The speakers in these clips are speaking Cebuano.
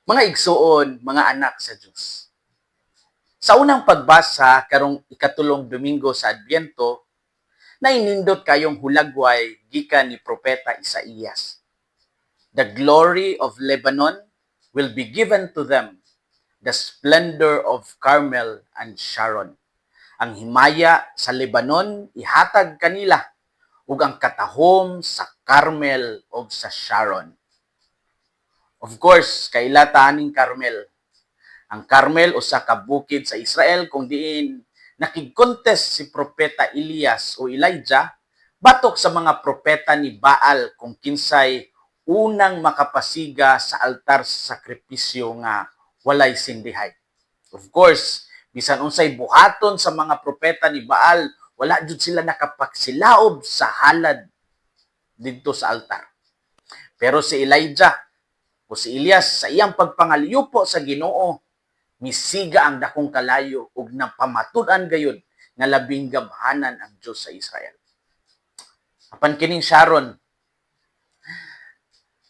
Mga igsuon, mga anak sa Dios. Sa unang pagbasa karong ikatulong Domingo sa Adbyento, nainindot kayong hulagway gikan ni Propeta Isaías. "The glory of Lebanon will be given to them, the splendor of Carmel and Sharon." Ang himaya sa Lebanon ihatag kanila ug ang katahom sa Carmel ug sa Sharon. Of course, kaila ta aning Carmel. Ang Carmel usa ka bukid sa Israel kung diin nakig-contest si Propeta Elias o Elijah batok sa mga propeta ni Baal kung kinsay unang makapasiga sa altar sa sakripisyo nga walay sindihay. Of course, bisan unsay buhaton sa mga propeta ni Baal, wala jud sila nakapagsilaob sa halad didto sa altar. Pero si Elijah o si Elias, sa iyang pagpangalyupo sa Ginoo, misiga ang dakong kalayo ug napamatud-an gayud nga labing gamhanan ang Dios sa Israel. Apan kining Sharon,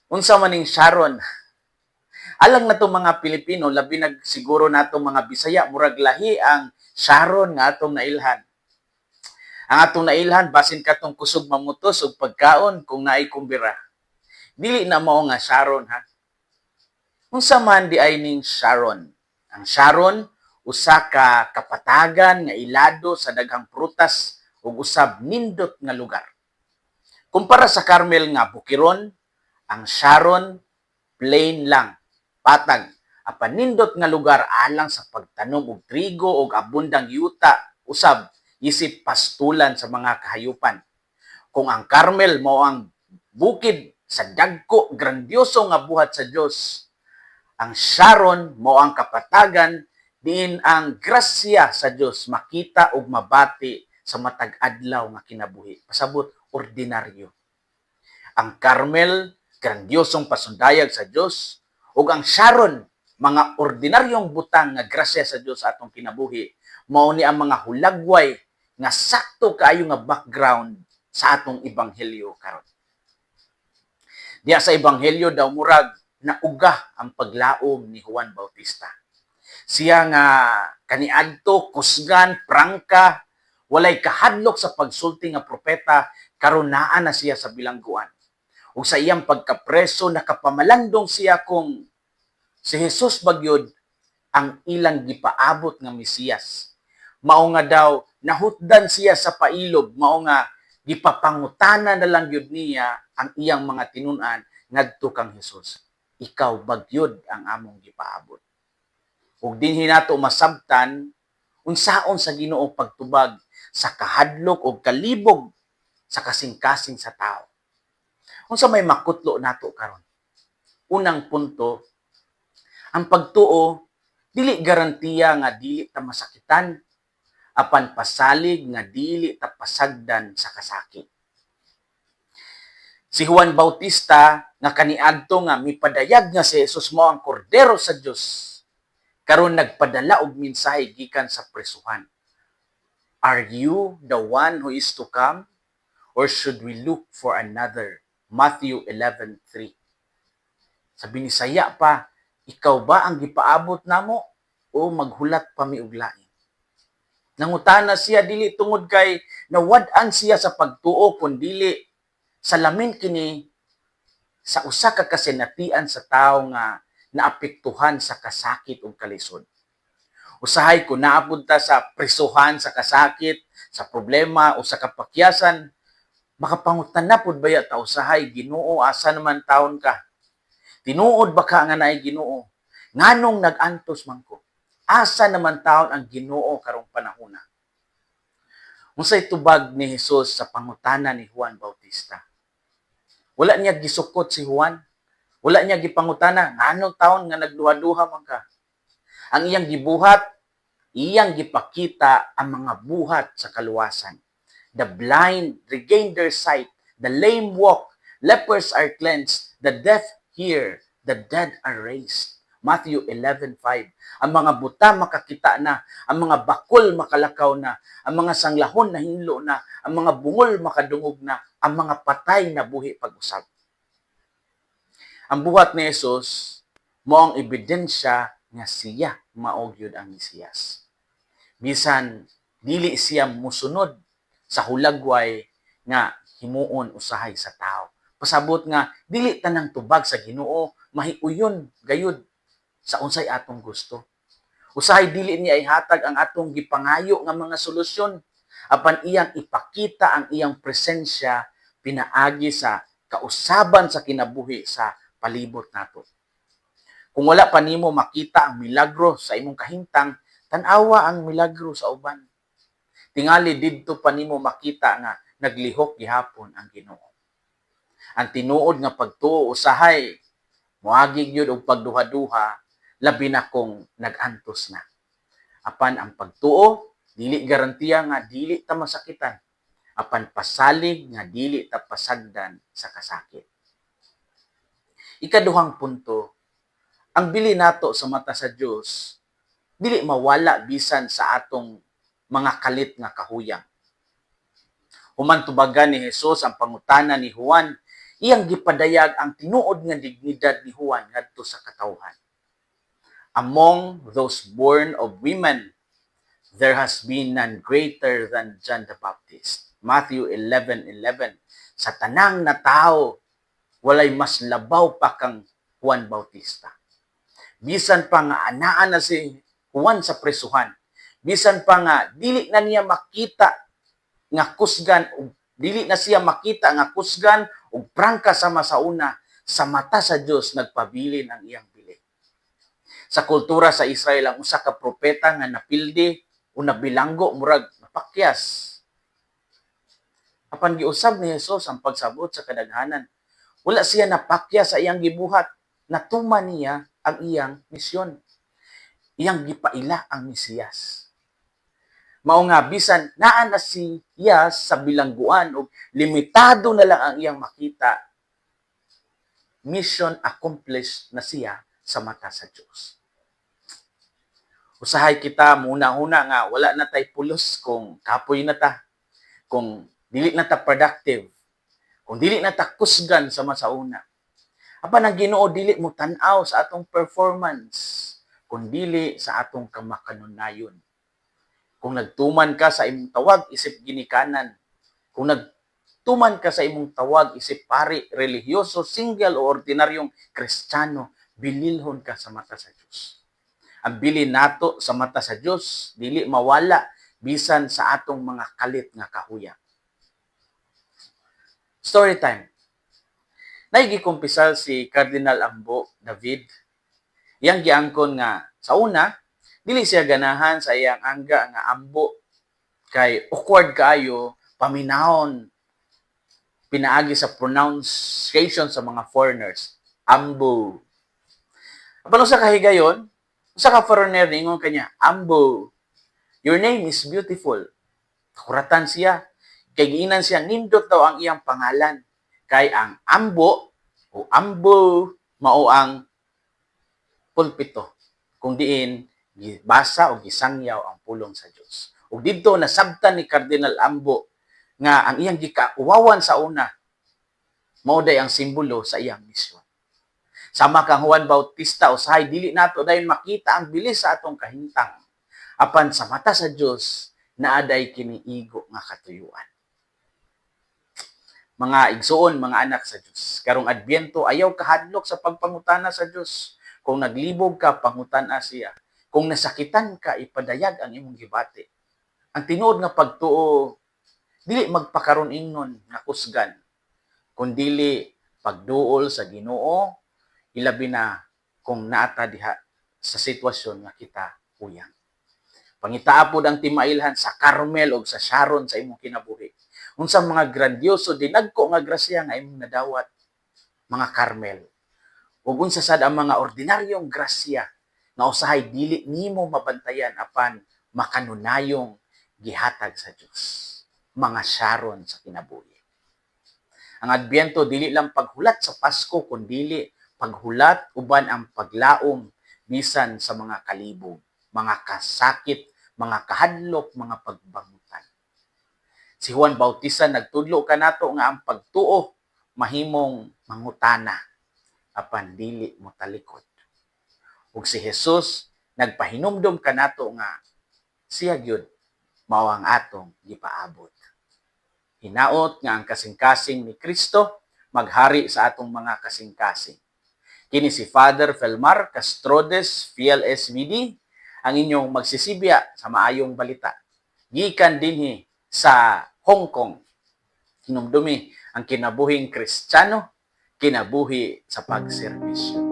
unsa man ning Sharon? Alang nato mga Pilipino, labi nag siguro nato mga Bisaya, murag lahi ang Sharon nga atong nailhan. Ang atong nailhan basin katong kusog mamutos og pagkaon kung naay kumbira. Dili na mao nga Sharon, ha. Unsa man di ay ning Sharon? Ang Sharon usa ka kapatagan nga ilado sa daghang prutas ug usab nindot nga lugar. Kumpara sa Carmel nga bukiron, ang Sharon plain lang, patag. Apan nindot nga lugar alang sa pagtanom og trigo ug abundang yuta usab isip pastulan sa mga kahayupan. Kung ang Carmel mao ang bukid sa dagko grandioso nga buhat sa Dios, ang Sharon mao ang kapatagan diin ang grasya sa Dios makita ug mabati sa matag adlaw nga kinabuhi. Pasabot, ordinaryo. Ang Carmel, grandiosong pasundayag sa Dios, ug ang Sharon, mga ordinaryong butang nga grasya sa Dios sa atong kinabuhi. Mao ni ang mga hulagway nga sakto kaayo nga background sa atong ebanghelyo karon. Diya sa ebanghelyo daw murag nauga ang paglaom ni Juan Bautista. Siya nga kaniadto kusgan, prangka, walay kahadlok sa pagsulti nga propeta, karon naa na siya sa bilangguan. Ug sa iyang pagkapreso, nakapamalandong siya kung si Jesus ba gyud ang ilang gipaabot nga Mesiyas. Mao nga daw nahutdan siya sa pailob, mao nga gipapangutana na lang gyud niya ang iyang mga tinun-an ngadto kang Jesus. "Ikaw ba gyud ang among gipaabot?" Ug dinhi nato masabtan unsaon sa Ginoo pagtubag sa kahadlok o kalibog sa kasing-kasing sa tao. Unsa may makutlo nato karon? Unang punto, ang pagtuo dili garantiya nga dili ta masakitan, apan pasalig nga dili ta pasagdan sa kasakit. Si Juan Bautista nga kaniadto nga mipadayag nga si Jesus mao ang Kordero sa Dios, karon nagpadala og mensahe gikan sa presuhan. "Are you the one who is to come, or should we look for another?" Matthew 11:3. Sa Binisaya pa, "Ikaw ba ang gipaabot namo o maghulat pa mi og lain?" Nangutana siya dili tungod kay nawad-an siya sa pagtuo, kundili salamin kini sa usa ka kasinatian sa tawo nga naapektuhan sa kasakit ug kalisod. Usahay kung naa pud ta sa presuhan sa kasakit, sa problema o sa kapakyasan, makapangutana pud baya ta usahay, "Ginoo, asa naman taon ka? Tinuod ba ka nga naay Ginoo? Nganong nag-antos man ko? Asa naman taon ang Ginoo karong panahona?" Unsay tubag ni Jesus sa pangutana ni Juan Bautista? Wala niya gisukot si Juan. Wala niya gipangutana, "Nganong taon nga nagduha-duha man ka?" Ang iyang gibuhat, iyang gipakita ang mga buhat sa kaluwasan. "The blind regain their sight, the lame walk, lepers are cleansed, the deaf hear, the dead are raised." Matthew 11:5. Ang mga buta makakita na, ang mga bakol makalakaw na, ang mga sanglahon nahinlo na, ang mga bungol makadungog na, ang mga patay nabuhi pag-usab. Ang buhat ni Jesus Mao ang ebidensya nga siya mao gyud ang Mesiyas. Bisan dili siya musunod sa hulagway nga himuon usahay sa tao. Pasabot nga dili tanang tubag sa Ginoo mahiuyon gayud sa unsay atong gusto. Usahay dili niya ihatag ang atong gipangayo nga mga solusyon, apan iyang ipakita ang iyang presensya pinaagi sa kausaban sa kinabuhi sa palibot nato. Kung wala pa nimo makita ang milagro sa imong kahimtang, tan-awa ang milagro sa uban. Tingali didto pa nimo makita nga naglihok gihapon ang Ginoo. Ang tinuod nga pagtuo usahay moagi gyud og pagduha-duha, labi na kung nag-antos na. Apan ang pagtuo dili garantiya nga dili ta masakitan, apan pasalig nga dili ta pasagdan sa kasakit. Ikaduhang punto, ang bili nato sa mata sa Dios dili mawala bisan sa atong mga kalit nga kahuyang. Human tubagan ni Jesus ang pangutana ni Juan, iyang gipadayag ang tinuod nga dignidad ni Juan ngadto sa katawhan. "Among those born of women, there has been none greater than John the Baptist." Matthew 11:11. Sa tanang natawo, walay mas labaw pa kang Juan Bautista. Bisan pa nga anaa na si Juan sa presuhan, bisan pa nga dili na niya makita nga kusgan ug dili na siya makita nga kusgan ug prangka sama sa una, sa mata sa Dios nagpabilin ang iyang bili. Sa kultura sa Israel, ang usa ka propeta nga napildi o nabilanggo murag napakyas. Apan giusab ni Jesus ang pagsabot sa kadaghanan. Wala siya napakya sa iyang gibuhat. Natuman niya ang iyang misyon. Iyang gipaila ang Mesiyas. Mao nga bisan naa na siya sa bilangguan og limitado na lang ang iyang makita, mission accomplished na siya sa mata sa Dios. Usahay kita muna-huna nga wala na tay pulos kung kapoy na ta, kung dili na ta productive, kung dili na ta kusgan sama sa una. Apan ang Ginoo dili mo tan-aw sa atong performance, kun dili sa atong kamakanunayon. Kung nagtuman ka sa imong tawag isip ginikanan, kung nagtuman ka sa imong tawag isip pari, relihiyoso, single o ordinaryong Kristiyano, bililhon ka sa mata sa Dios. Ang bilin nato sa mata sa Dios dili mawala bisan sa atong mga kalit nga kahuyang. Story time. Nagikumpisal si Cardinal Ambo David. Iyang giangkon nga sa una dili siya ganahan sa iyang angga nga Ambo kay awkward kaayo paminawon pinaagi sa pronunciation sa mga foreigners, Ambo. Apan usa ka higayon, usa ka foreigner ningon kanya, "Ambo, your name is beautiful." Kuratan siya kay giingnan siya nindot daw ang iyang pangalan kay ang Ambo o Ambo mao ang pulpito kung diin gibasa o gisangyaw ang pulong sa Dios. Ug didto nasabtan ni Cardinal Ambo nga ang iyang gikauwawan sa una mao day ang simbolo sa iyang misyon. Sama kang Juan Bautista, usahay dili nato dayon makita ang bilis sa atong kahimtang. Apan sa mata sa Dios naa day kiniigo nga katuyuan. Mga igsuon, mga anak sa Dios, karong Adbyento, ayaw kahadlok sa pagpangutana sa Dios. Kung naglibog ka, pangutana siya. Kung nasakitan ka, ipadayag ang imong gibati. Ang tinuod nga pagtuo dili magpakaron ingnon nga kusgan, kundili pagduol sa Ginoo, ilabi na kung naa ta diha sa sitwasyon nga kita huyang. Pangitaa pod ang timailhan sa Carmel o sa Sharon sa imong kinabuhi. Unsa mga grandioso, dinagko nga grasya nga imong nadawat, mga Carmel? Ug unsa sad ang mga ordinaryong grasya nga usahay dili nimo mabantayan apan makanunayong gihatag sa Dios, mga Sharon sa kinabuhi? Ang Adbyento dili lang paghulat sa Pasko, kundili paghulat uban ang paglaom bisan sa mga kalibog, mga kasakit, mga kahadlok, mga pagbangutan. Si Juan Bautista nagtudlo kanato nga ang pagtuo mahimong mangutana apan dili mo talikod. Ug si Jesus nagpahinumdom kanato nga siya gyud mao ang atong gipaabot. Hinaot nga ang kasing-kasing ni Kristo maghari sa atong mga kasing-kasing. Kini si Father Felmar Castrodes, FLSVD, ang inyong magsisibya sa maayong balita. Gikan dinhi sa Hong Kong. Hinumdumi ang kinabuhing Kristiyano, kinabuhi sa pagserbisyo.